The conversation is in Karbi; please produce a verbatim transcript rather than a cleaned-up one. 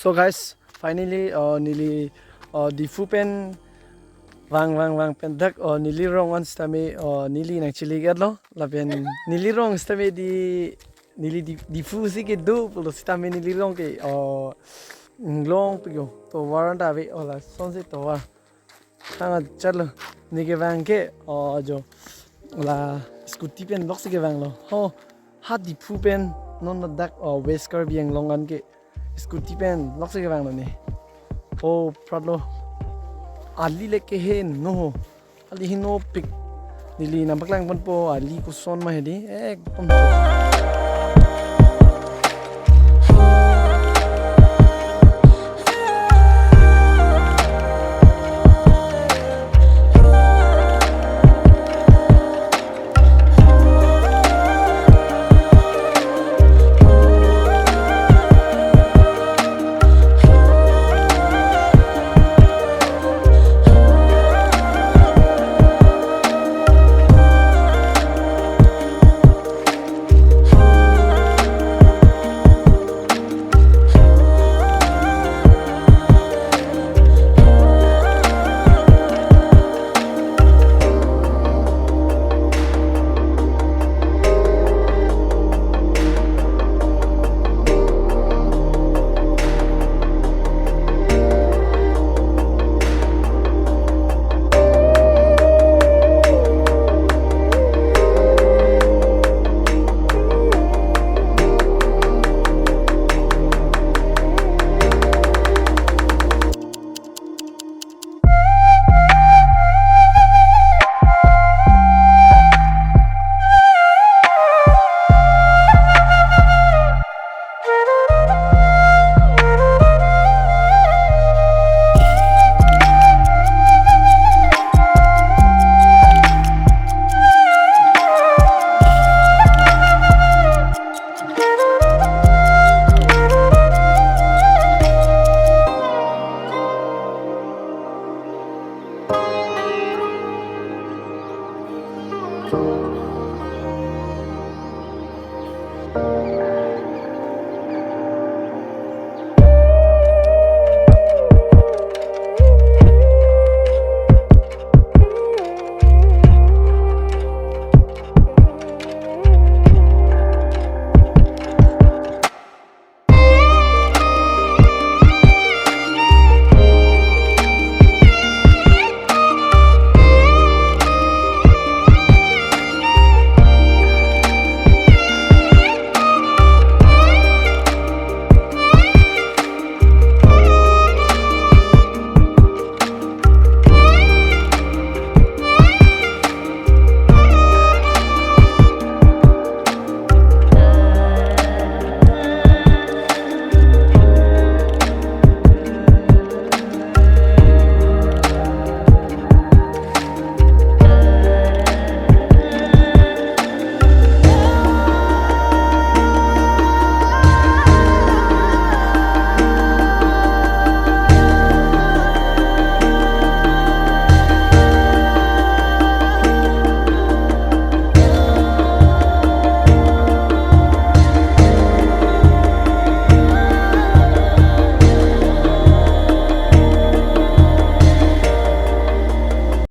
To guys, finally, uh, neli, uh, Diphu pen vang vang vang pen dak, uh, neli rong an sitame, uh, neli nangchili get lo, lapen neli rong sitame di, neli di, Diphu si kedo pulo sitame neli rong ke, uh, inglong pik yo, tovar ta ave, oh, lasonsi tovar. Tang achat lo, ne kevang ke, oh, jo, la scooty pen loksi kevang lo. Ho, ha Diphu pen, non ladak, oh, West Karbi Anglong an ke scooty pen loksi kevang lo ne. Oh, prat lo. Ali le keheno ho. Ali henopik. Neli nangpaklang ponpo ali koson ma hedi. Ekdom.